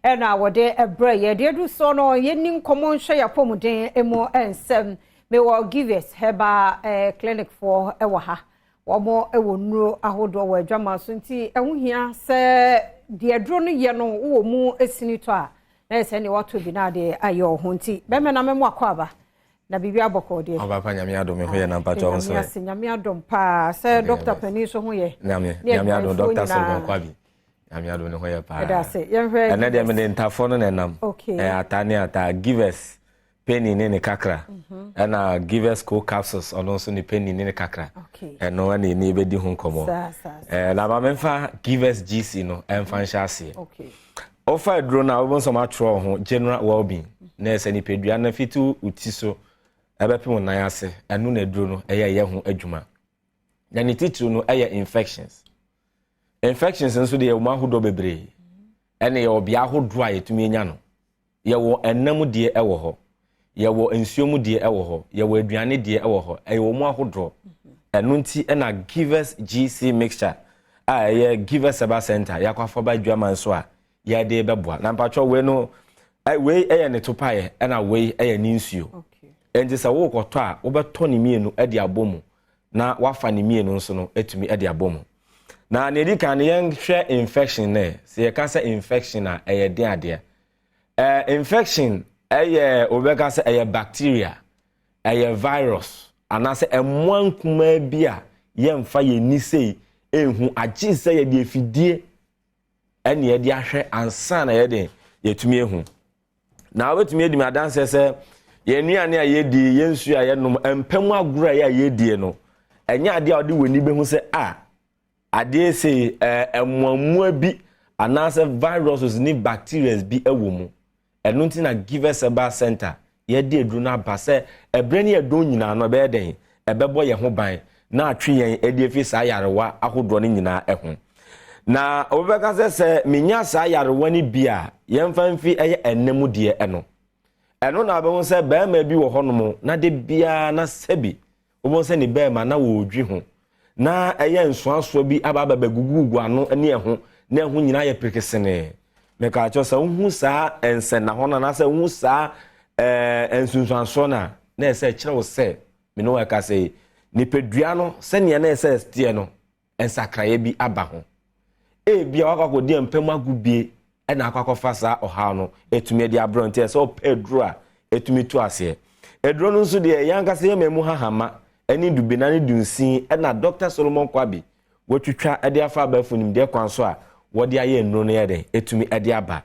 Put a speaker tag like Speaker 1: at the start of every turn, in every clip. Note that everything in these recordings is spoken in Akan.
Speaker 1: Ɛna wɔde ɛbrɛ yɛ deɛ edu soɔ no, yɛni nkɔmɔ nhwɛ yɛ apɔmuden mu nsɛm. Mewɔ Givers Herbal Clinic foɔ ɛwɔ ha. Wɔn ɛwɔ nnuro ahodoɔ wɔ adwama so, nti ɛho hia sɛ deɛ aduro no yɛ no wowɔ mu esini tɔ a na yɛ sɛ nea wato bi na adeɛ ayɛ ɔho. Nti bɛrima na mɛmo akɔ aba na biribi abɔkɔ deɛ.
Speaker 2: Ɔba pa, Nyame adom, ho yɛ na mpatwa ho so.
Speaker 1: Nyame ase, Nyame adom paa sɛ dɔkta panin so ho yɛ.
Speaker 2: Nyame adom, Dɔkta Solomon Kwabi, Nyame adom, ne ho yɛ paa.
Speaker 1: Ɛda ase, yɛnhwɛ.
Speaker 2: Ɛnɛ deɛ mede ntafoɔ no na ɛnam. Ɛyɛ ata ne ata, Givers penny ne ne kakra, ɛna Givers Co capsules, ɔno nso ne penny ne ne kakra. Ɛno ɛna ɛni ebɛdi ho nkɔmɔ. Na maame nfa Givers GC no ɛnfa nhyɛ aseɛ. Ɔfa aduro no a wɔbɛn nso atwerɛ ho general well-being na ɛsɛ nipadua no fiti wo ti so ɛbɛpem nan ase. Ɛno na aduro no ɛyɛ ɛyɛ ho adwuma, na ne titiri no ɛyɛ infections. Infections nso deɛ, yɛwɔ mu ahodoɔ bebree, ɛna yɛwɔ bea ahodoɔ a yɛtumi anya no. Yɛwɔ ɛnam deɛ ɛwɔ hɔ, yɛwɔ nsuo mu deɛ ɛwɔ hɔ, yɛwɔ aduane deɛ ɛwɔ hɔ, ɛyɛ mu ahodoɔ. Ɛno nti ɛna Givers GC mixture a ɛyɛ Givers Herbal Center yɛakɔ afɔba adwama nso a yɛde bɛboa. Na mpatwɔ wei no, wei ɛyɛ ne topaeɛ, ɛna wei ɛyɛ ne nsuo. Nti sɛ wokɔtɔ a, wobɛtɔ ne mmienu ɛde abɔ mu na wafa ne mmienu nso no atumi ɛde abɔ mu. Na nea edi kan no, yɛnhwɛ infection. Nɛ sɛ yɛka sɛ infection a, ɛyɛ den adeɛ. Infection ɛyɛ, obɛka sɛ ɛyɛ bacteria, ɛyɛ virus, anaasɛ ɛmmoa nkumaa bi a yɛmfa yɛn ni sei ehu, agye sɛ yɛde afidie ɛne yɛde ahwɛ ansa na yɛde yɛtumi ehu. Na wobɛtumi adi mi adanseɛ sɛ yɛn nnuane a yɛdi, yɛn nsuo a yɛnom, mpɛmu agorɔ a yɛ a yɛdie no, ɛnyɛ adeɛ a wɔde wɔ ani bɛhu sɛ a adeɛ sei ɛmmoamoa bi anaasɛ viruses ne bacteria bi ɛwɔ mu. Ɛno nti na Givers Herbal Center yɛde aduro no aba sɛ ɛberɛ ne yɛdɔn nyinaa no, ɛbɛyɛ den ɛbɛbɔ yɛn ho ban na atwe yɛn adi afi saa yarewa ahodoɔ no nyinaa ɛho. Na wɔbɛka sɛ menya saa yarewa no bi a, yɛmfa mfi ɛyɛ ɛnam deɛ. Ɛno na wobɛhu sɛ bɛrima bi wɔ hɔnom na de biara na sɛbi wobɛhu sɛ ne bɛrima na wɔredwi ho na ɛyɛ nsoasoa bi aba aba bɛgugugu ano ne ɛho na ɛho nyinaa yɛ perekesenee. Meka kyerɛ sɛ wohu saa nsɛnahɔ no anaasɛ wohu saa nsunsuansoɔ no a, na ɛsɛ kyerɛ wo sɛ me ne wɔn ɛka sɛ nipadua no sɛnea na ɛsɛ teɛ no, nsakraeɛ bi aba ho. Ebia wakɔ akɔdi mpɛm ago bie ɛna akɔ akɔfa saa ɔhaw no etumi de abrɛ. Nti ɛsɛ ɔpɛ aduro a etumi to aseɛ. Aduro no nso deɛ, yɛn ankasa yɛn mɛmu hahama ɛne dubena ne dunsin ɛna Dr Solomon Kwabi wɔtwitwa ɛde afa abɛɛfo nimdeɛ kwan so a wɔde ayɛ nnuro no yɛ den etumi ɛde aba.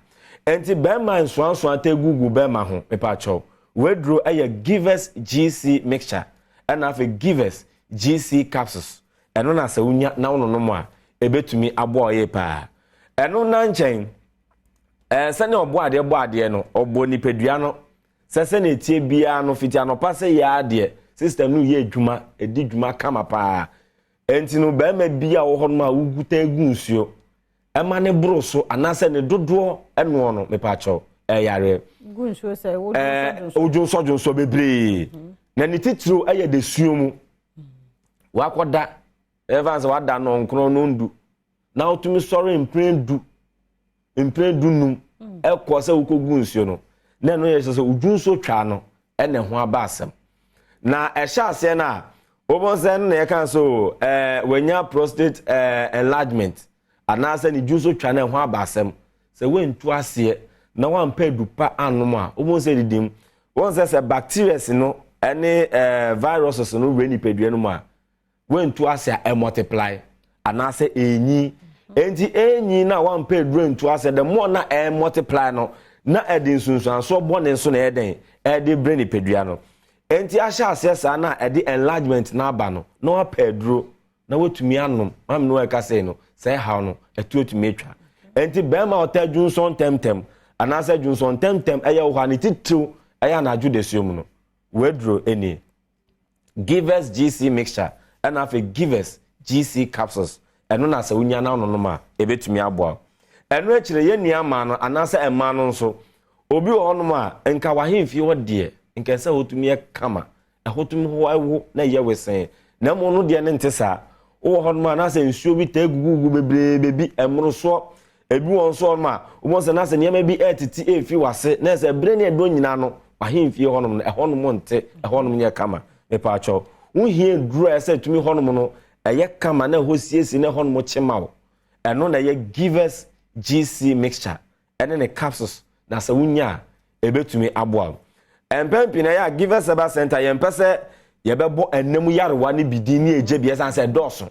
Speaker 2: Nti bɛrima nsoansoa te gugu bɛrima ho, mepakyɛw, waduro ɛyɛ Givers GC mixture ɛna afei Givers GC capsules. Ɛno na sɛ wonya na wononom a, ebetumi aboa ɔyɛ paa. Ɛno na nkyɛn sɛnea ɔbɔ adeɛ bɔ adeɛ no, ɔbɔ nipadua no sɛ sɛnea etie biara no, fiti anɔpa sɛ yɛ adeɛ, system no yɛ adwuma, edi dwuma kama paa. Nti no bɛrima bi a wɔ hɔ nom a woguta egu nsuo ɛma ne boro so anaasɛ ne dodoɔ ɛnoɔ no, mepakyɛw, ɛyareɛ.
Speaker 1: Gu nsuo sɛ wo?
Speaker 2: Wodwonsɔ dwonsɔ bebree na ne titiriw ɛyɛ de suo mu. Wakɔda, ɛfa sɛ wada nɔnkron nondu na wotumi sɔre mpren 10, mpren 15 ɛkɔ sɛ wokɔgu nsuo no, na ɛno yɛ sɛ wodwu twaa no ɛna ɛho aba asɛm. Na ɛhyɛ aseɛ no a, wobɛn sɛ no na yɛka so wanya prostate enlargement anaasɛ ne dwu nso twa no ɛho aba asɛm. Sɛ woantu aseɛ na woampɛ adupa anom a, wobɛhu sɛ didim wɔn sɛ bacteria no ɛne viruses no wura nipadua no mu a, woantu ase a, ɛmultiply anaasɛ ɛnyi. Enti ɛnyi na wampɛ aduro ntu ase, the more na ɛmultiply no, na ɛde nsunsuansoɔ bɔne nso na ɛyɛ den ɛde brɛ nipadua no. Enti ahyɛ aseɛ saa na ɛde enlargement na aba no, na wapɛ aduro na watumi anom maame no ɛka sɛ no sɛ ɛhaw no ɛtu atumi atwa. Enti bɛrima a ɔtɛ dwonsɔn ntɛmtɛm anaasɛ dwonsɔn ntɛmtɛm ɛyɛ wɔ hɔ a, ne titiriw ɛyɛ anadwo dasuo mu no, waduro ɛnie, Givers GC mixture ɛna afei Givers GC capsules. Ɛno na sɛ wonya na wononom a, ɛbɛtumi aboa. Ɛno akyire, yɛn nua mmaa no anaasɛ mmaa no nso, obi wɔ hɔnom a nka wahemfie hɔ deɛ, nka sɛ wotumi yɛ kama, ɛhɔ tumi hɔ ɛwo na ɛyɛ wesɛn, na mmom no deɛ ne nte saa. Wowɔ hɔnom a anaasɛ nsuo bi taa gugugu bebree bebi ɛmmorosoɔ. Ebi wɔ nso hɔnom a, wobɛhu sɛ na sɛ nneɛma bi ɛretete ɛrefi w'ase, na sɛ berɛ ne ɛdɔ nyinaa no, w'ahemfie hɔnom no, ɛhɔnom nte, ɛhɔnom nyɛ kama. Mepaakyɛw, wohia aduro a ɛsɛ tumi hɔnom no, ɛyɛ kama na ɛhɔ siesie na ɛhɔnom kye ma wo. Ɛno na ɛyɛ Givers GC mixture ɛne ne capsules, na sɛ wonya a, ɛbɛtumi aboa wo. Mpɛn pii na ɛyɛ a Givers Herbal Center yɛmpɛ sɛ yɛbɛbɔ ɛnam yarewa no bi din ne egye bi, ɛsan sɛ ɛdɔɔso.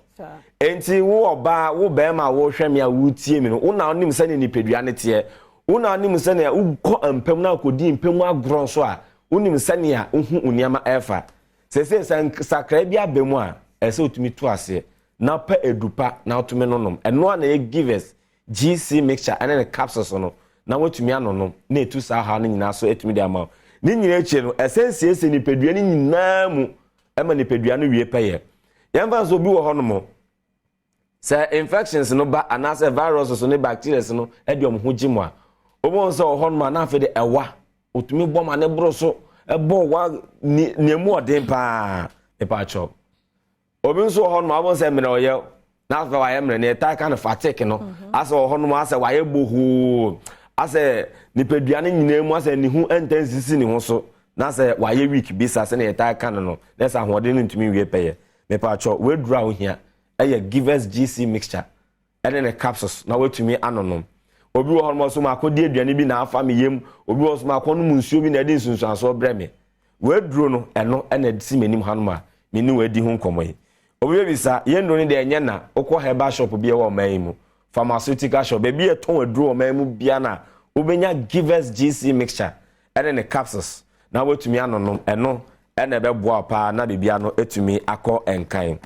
Speaker 2: Enti wo ɔbaa, wo bɛrima a wohwɛ me a wotie mi no, wo na wonim sɛnea nipadua no teɛ, wo na wonim sɛnea wokɔ mpam na akɔdi mpam agorɔ nso a, wonim sɛnea wohu wo nneɛma ɛrefa. Sɛsɛ sɛ sakra bi aba mu a, ɛsɛ wotumi to aseɛ na pɛ edupa na wotumi nonom. Ɛno a na ɛyɛ Givers GC mixture ɛne ne capsules no, na watumi anonom na etu saa haw no nyinaa so etumi de ama wo. Ne nyinaa akyire no, ɛsɛ nsiesie nipadua no nyinaa mu ɛma nipadua no wie pɛyɛ. Yɛmfa nso obi wɔ hɔnom sɛ infections no ba anaasɛ viruses ne bacteria no ɛde ɔmo ho gye mu a, wobɛhu sɛ wɔ hɔnom a na afei de ɛwa otumi bɔ ma ne boro so ɛbɔ wa ne nea mu ɔden paa. Mepaakyɛw, obi nso wɔ hɔnom a wobɛhu sɛ mmerɛ ɔyɛ na afei wayɛ mmerɛ ne yɛtaa ka no fatigue no, asɛ wɔ hɔnom asɛ wayɛ bohoo, asɛ nipadua no nyinaa mu asɛ ne ho ɛntɛ nsisi ne ho so, na sɛ wayɛ weak bi sa sɛnea yɛtaa ka no, na sɛ ahoɔden no ntumi nwie pɛyɛ. Mepaakyɛw, waduru a ohia ɛyɛ Givers GC mixture ɛne ne capsules na watumi anonom. Obi wɔ hɔnom nso maakɔ di aduane bi na afa me yam, obi wɔ nso maakɔ nom nsuo bi na ɛde nsunsuansoɔ brɛ me. Waduro no, ɛno ɛna si m'anim hanom a me ne wadi ho nkɔmmɔ yi. Obi bɛbisa yɛn duro no deɛ, ɛnyɛ na wokɔ herbal shop bi ɛwɔ ɔman yi mu, pharmaceutical shop, baabi yɛ tɔn aduro ɔman yi mu bia na wobɛnya Givers GC mixture ɛne ne capsules na watumi anonom. Ɛno ɛna ɛbɛboa paa na biribia no atumi akɔ nkan.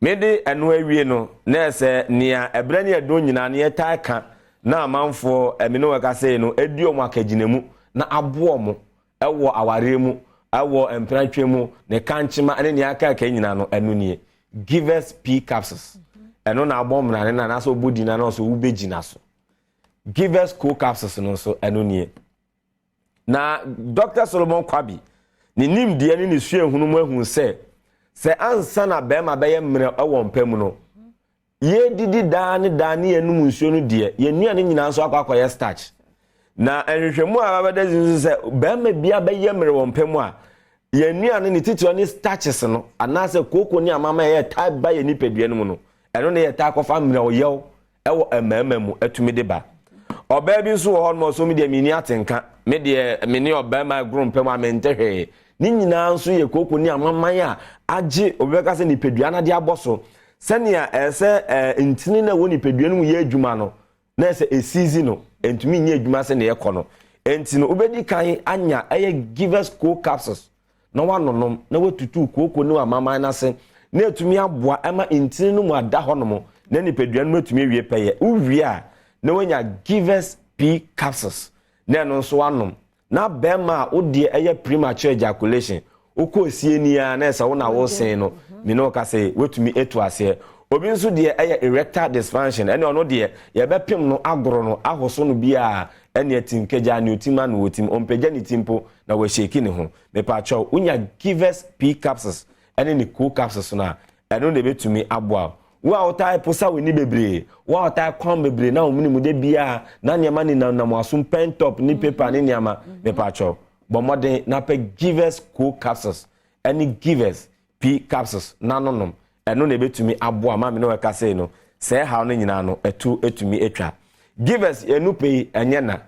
Speaker 2: Mede ɛno awie no, na ɛsɛ nea ɛberɛ ne ɛdɔ nyinaa ne yɛtaa ka na amanfoɔ ɛmi ne wɔka sɛ no edi wɔn akagyina mu na aboɔ mo ɛwɔ awareɛ mu, ɛwɔ mpenatwe mu, ne kankyema ne nea aka aka nyinaa no, ɛno nie, Givers P capsules. Ɛno na abɔ mmerane na anaasɛ ɔbɔ di na ɔsɛ wobɛgyina so. Givers Co capsules no nso, ɛno nie. Na Dr Solomon Kwabi ne nimdeɛ ne ne suahunu mu ahu sɛ ansa na bɛrima bɛyɛ mmerɛ ɛwɔ mpa mu no, yɛdidi daa ne daa ne yɛnum nsuo no deɛ, yɛn nnuane nyinaa nso akɔ akɔyɛ starch. Na nhwehwɛmu a babɛda zi nso sɛ bɛrima bia bɛyɛ mmerɛ wɔ mpa mu a, yɛn nnuane ne titiri ne starches no anaasɛ kooko ne amama ɛyɛ taa ba yɛ nipadua no mu no, ɛno ne yɛ taa kɔfa mmerɛ ɔyɛw ɛwɔ mmarima mu atumi de ba. Ɔbaa bi nso wɔ hɔ nom ɔso mi deɛ mi ni atenka, mi deɛ mi ni ɔbarima agoro mpa mu a mi nte hwee. Ne nyinaa nso yɛ kooko ne amaman a agye obi bɛka sɛ nipadua no de abɔ so sɛnea ɛsɛ ntini na ɛwɔ nipadua no mu yɛ adwuma no, na ɛsɛ esizi no ntumi nyɛ adwuma sɛ nea ɛkɔ no. Nti no wobɛdi kan anya ɛyɛ Givers Co capsules na wanonom na watutu kooko ne amaman n'ase na etumi aboa ɛma ntini no mu ada hɔnom na nipadua no mu atumi awie pɛyɛ. Wowie a, na wanya Givers P capsules na ɛno nso anom. Na bɛrima a wodeɛ ɛyɛ premature ejaculation, wokɔ sie nia na ɛsɛ wo na wosen no, me ne wo ka sɛ wotumi etu aseɛ. Obi nso deɛ ɛyɛ erectile dysfunction, ɛne ɔno deɛ yɛbɛpem no agorɔ no ahoso no biara ɛne ɛtim kagya ne otim ano otim ɔmpagya ne ti mpo na wɔahyɛki ne ho. Mepaakyɛw, wonya Givers P capsules ɛne ne Co capsules no a, ɛno na ebɛtumi aboa wo a wotaa posa w'ani bebree, wo a wotaa kwan bebree na wɔn mu de biara na nneɛma nenam asom pen top ne paper ne nneɛma. Mepaakyɛw, bɔ mmɔden na pɛ Givers Co capsules ɛne Givers P capsules na nonom. Ɛno na ebɛtumi aboa maame ne wɔka sei no sɛ ɛhaw no nyinaa no ɛtu etumi atwa. Givers ɛnu pɛ yi ɛnyɛ na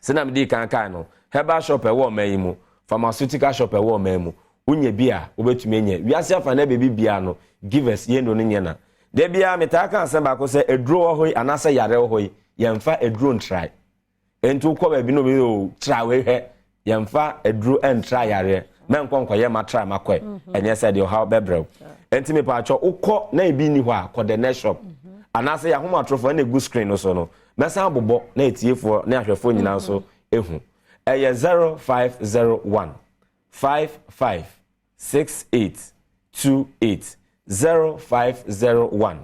Speaker 2: sɛnea mede kan kan no, herbal shop ɛwɔ ɔman yi mu, pharmaceutical shop ɛwɔ ɔman mu, wonya bi a wobɛtumi anya. Wiase afa na baabi biara no, Givers yɛn do no nyɛ na da biara metaa ka asɛm baako sɛ aduro wɔ hɔ yi anaasɛ yare wɔ hɔ yi, yɛmfa aduro ntrae. Nti wokɔ baabi na obi o tra wei hwɛ, yɛmfa aduro ntra yareɛ. Mɛnkɔ nkɔyɛ ma tra ma kɔɛ, ɛnyɛ sɛ deɛ ɔhaw bɛbrɛw. Nti mepaakyɛ, wokɔ na ebi ni hɔ a, kɔ the next shop anaasɛ yɛahoma atorofoɔ ɛna egu screen no so no. Mɛsan abobɔ na etiefoɔ ne ahwɛfoɔ nyinaa nso ehu. Ɛyɛ 0501 55 68 28, 0501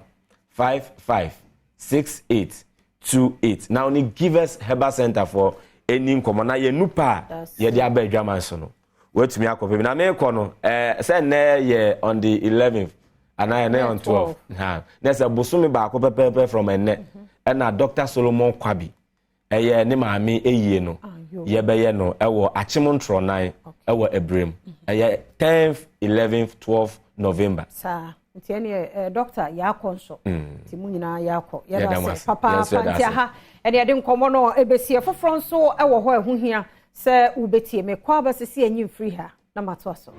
Speaker 2: 55 68 28. Na ɔne Givers Herbal Center foɔ ɛni nkɔmɔ na yɛn nupa a yɛde aba adwaman so no, watumi akɔ pɛ bi. Na meekɔ no sɛ nnɛ yɛ on the 11th anaa ɛnɛ on 12 ha, na sɛ bosome baako pɛpɛɛpɛ from ɛnnɛ. Ɛna Dr Solomon Kwabi, ɛyɛ ne maame eyie no, yɛbɛyɛ no ɛwɔ Akyem Ntorɔnan ɛwɔ Ebirem. Ɛyɛ 10th, 11th, 12th November.
Speaker 1: Saa nti ɛne doctor yɛakɔ nso, nti mu nyinaa yɛakɔ. Yɛda ase papaapa. Nti aha ɛne yɛde nkɔmmɔ no ɛbɛsi. Foforɔ nso ɛwɔ hɔ, ɛho hia sɛ wobɛtie. Mekɔ abɛsisi anyi mfiri ha na matoa so.